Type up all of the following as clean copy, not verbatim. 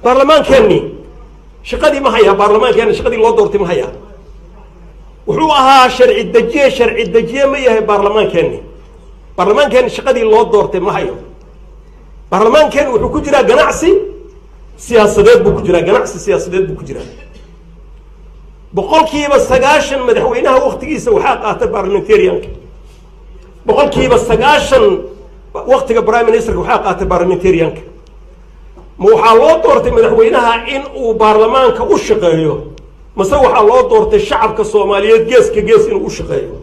Baarlamaankeenni shaqadii ma hayaa? Baarlamaankeenni shaqadii loo doortay ma hayaa? Wuxuu ahaa sharci dejiye. Sharci dejiye ma yahay baarlamaankeenni? Baarlamaankeenni shaqadii loo doortay ma hayo. Baarlamaankeenni wuxuu ku jiraa ganacsi siyaasadeed buu ku jiraa, ganacsi siyaasadeed buu ku jiraa. 90% madaxweynaha waktigiisa waxaa qaata parliamentarianka. 90% waktiga prime ministerka waxaa qaata parliamentarianka. Ma waxaa loo doortay madaxweynaha in uu baarlamaanka u shaqeeyo, mase waxaa loo doortay shacabka Soomaaliyeed geeska gees inuu u shaqeeyo?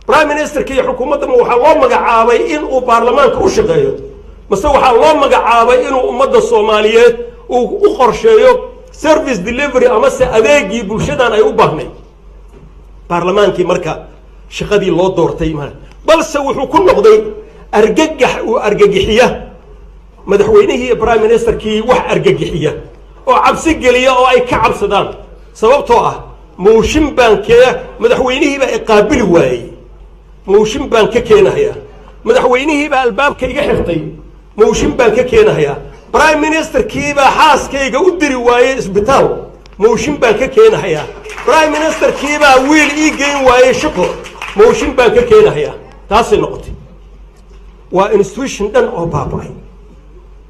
Prime ministerka iyo xukuumadda ma waxaa loo magacaabay in uu baarlamaanka u shaqeeyo, mase waxaa loo magacaabay inuu ummadda Soomaaliyeed uu u qorsheeyo service delivery, amase adeegii bulshadan ay u baahnayd? Baarlamaankii marka shaqadii loo doortay ma, balse wuxuu ku noqday argagax uu argagixiya madaxweynihii iyo prime ministerkii, wax argagixiya oo cabsi geliya oo ay ka cabsadaan. Sababtoo ah mooshin baan kee, madaxweynihiibaa iqaabili waayey, mooshin baan ka keenahayaa. Madaxweynihiibaa albaabka iga xirtay, mooshin baan ka keenahayaa. Prime ministerkiibaa xaaskayga u diri waayey isbitaal, mooshin baan ka keenahayaa. Prime ministerkiibaa wiil ii geyn waayey shaqo, mooshin baan ka keenahayaa. Taasay noqotay. Waa institution dhan oo baaba'ay.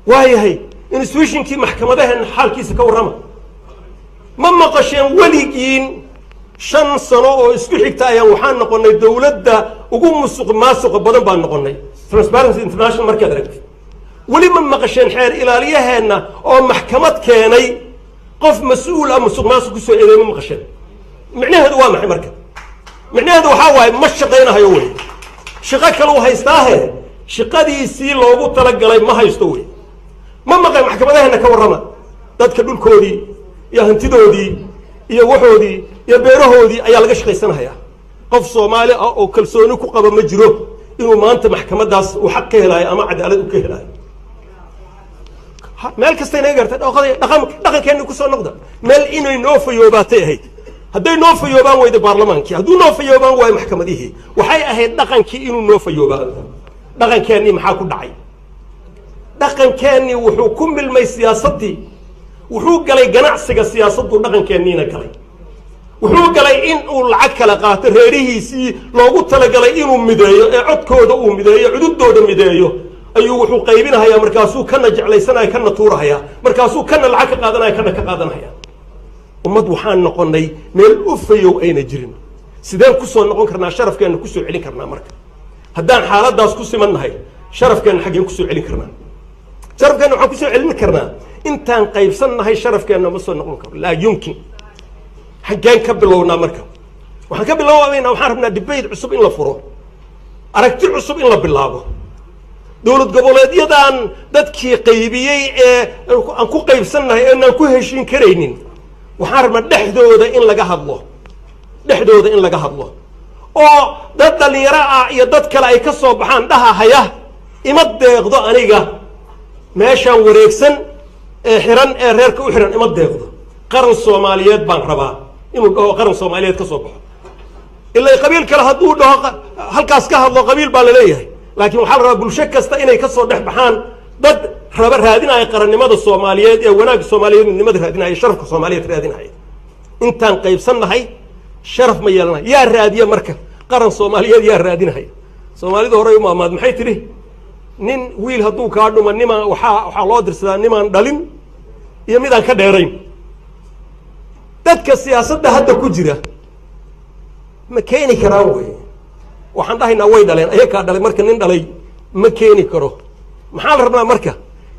Waayahay, institutionkii maxkamadaheena xaalkiisa ka warrama. Ma maqasheen weligiin 5 sano oo isku xigta ayaan waxaan noqonay dowladda ugu musuq maasuqa badan baan noqonay, Transparency International markaad aragtid? Weli ma maqasheen xeer ilaaliyaheenna oo maxkamad keenay qof mas-uul ah musuq maasuq kusoo eedeey? Ma maqasheen? Micnaheedu waa maxay marka? Micnaheedu waxaa waaye ma shaqaynahayo wey. Shaqo kale u haystaahe, shaqadiisii loogu talagalay ma haysto wey. Ma maqan? Maxkamadaheena ka warrama. Dadka dhulkoodii iyo hantidoodii iyo waxoodii iyo beerahoodii ayaa laga shaqaysanayaa. Qof Soomaali ah oo kalsooni ku qaba ma jiro inuu maanta maxkamaddaas uu xaq ka helaayo ama cadaalad uu ka helaayo. Meel kasta inaga garta dhaqan dhaqankeenni kusoo noqda. Meel inay noo fayoobaatay ahayd. Hadday noo fayoobaan weydo baarlamaankii, hadduu noo fayoobaan waayo maxkamadihii, waxay ahayd dhaqankii inuu noo fayoobaado. Dhaqankeennii maxaa ku dhacay? Dhaqankeennii wuxuu ku milmay siyaasaddii, wuxuu galay ganacsiga siyaasaddu. Dhaqankeenniina galay, wuxuu galay in uu lacag kala qaato. Reerihiisii loogu talagalay inuu mideeyo ee codkooda uu mideeyo, cududooda mideeyo, ayuu wuxuu qaybinahayaa. Markaasuu kana jeclaysanaya, kana tuurahayaa. Markaasuu kana lacag ka qaadanaya, kana ka qaadanaya. Ummad waxaan noqonay meel u fayow ayna jirin. Sideen kusoo noqon karnaa, sharafkeenna kusoo celin karnaa marka, haddaan xaaladaas ku siman nahay? Sharafkeenna xaggeen kusoo celin karnaa? Sharafkeenna waxaan kusoo celin karnaa intaan qaybsan nahay sharafkeenna ma soo noqon karo, laa yumkin. Xaggeen ka bilownaa marka? Waxaan ka bilaabaynaa, waxaan rabnaa debate cusub in la furo, aragti cusub in la bilaabo. Dowlad goboleedyadan dadkii qaybiyey ee aan ku qaybsannahay eenaan ku heshiin karaynin, waxaan rabnaa dhexdooda in laga hadlo, dhexdooda in laga hadlo oo dad dhalinyaro ah iyo dad kale ay ka soo baxaan dhahahaya: "Ima deeqdo aniga meeshaan wareegsan ee xiran ee reerka u xiran, ima deeqdo. Qaran Soomaaliyeed baan rabaa," inuu dhaho, qaran Soomaaliyeed ka soo baxo. Ilaa qabiil kale hadduu dhaho, halkaas ka hadlo, qabiil baa laleeyahay. Laakiin waxaa la rabaa bulsho kasta inay ka soo dhex baxaan dad raba, raadinaya qarannimada Soomaaliyeed ee wanaagga Soomaaliyeed, midnimada raadinaya, sharafka Soomaaliyeed raadinaya. Intaan qaybsan nahay sharaf ma yeelanay. Yaa raadiya marka qaran Soomaaliyeed? Yaa raadinaya? Soomaalida horey umaamaad maxay tidhi? Nin wiil hadduu kaa dhuma, nimaan waxaa loo dirsadaa nimaan dhalin iyo midaan ka dheerayn. Dadka siyaasadda hadda ku jira ma keeni karaan wey? Waxaan dhahaynaa way dhaleen, ayakaa dhalay. Marka nin dhalay ma keeni karo. Maxaa la rabnaa marka?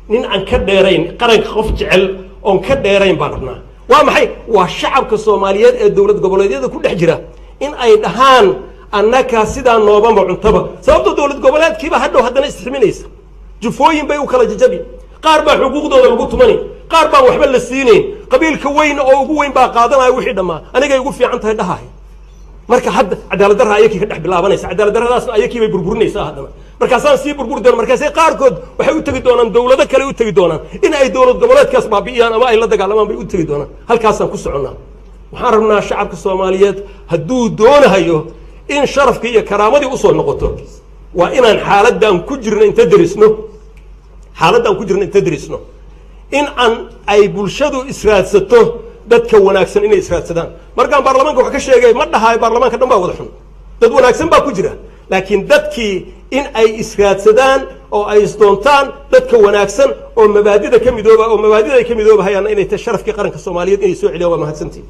Nin aan ka dheerayn qaranka, qof jecel oon ka dheerayn baan rabnaa. Waa maxay? Waa shacabka Soomaaliyeed ee dowlad goboleedyada ku dhex jira in ay dhahaan: "Annakaa sidaa noobama cuntaba." Sababto dowlad goboleedkiiba hadhow haddana isximinaysa, jufooyin bay u kala jajabi. Qaar baa xuquuqdooda lagu tumani, qaar baan waxba la siinayn. Qabiilka weyn oo ugu weyn baa qaadanaya wixii dhammaa, "Anigay ugu fiican tahay," dhahaay. Marka hadda cadaalad darra ayakii ka dhex bilaabanaysa. Cadaalad darradaasna ayakii bay burburinaysaa haddana. Markaasaan sii burburi doona. Markaasay qaarkood waxay u tegi doonaan, dowlado kale u tegi doonaan, in ay dowlad goboleedkaas baabi'iyaan ama ay la dagaalamaan bay u tegi doonaan. Halkaasaan ku soconnaa. Waxaan rabnaa shacabka Soomaaliyeed hadduu doonahayo in sharafkii iyo karaamadii usoo noqoto, waa inaan xaaladdan ku jirno inta derisno, xaaladdan ku jirno inta derisno, In aan ay bulshadu israadsato, dadka wanaagsan inay israadsadaan. Markaan baarlamaanka wax ka sheegay, ma dhahaayo baarlamaanka dhan baa wada xun, dad wanaagsan baa ku jira, laakiin dadkii in ay israadsadaan oo ay isdoontaan, dadka wanaagsan oo mabaadida ka midooba, oo mabaadida ay ka midoobahayaanna inay tahay sharafkii qaranka Soomaaliyeed inay soo celiyaan. Waa mahadsantihin.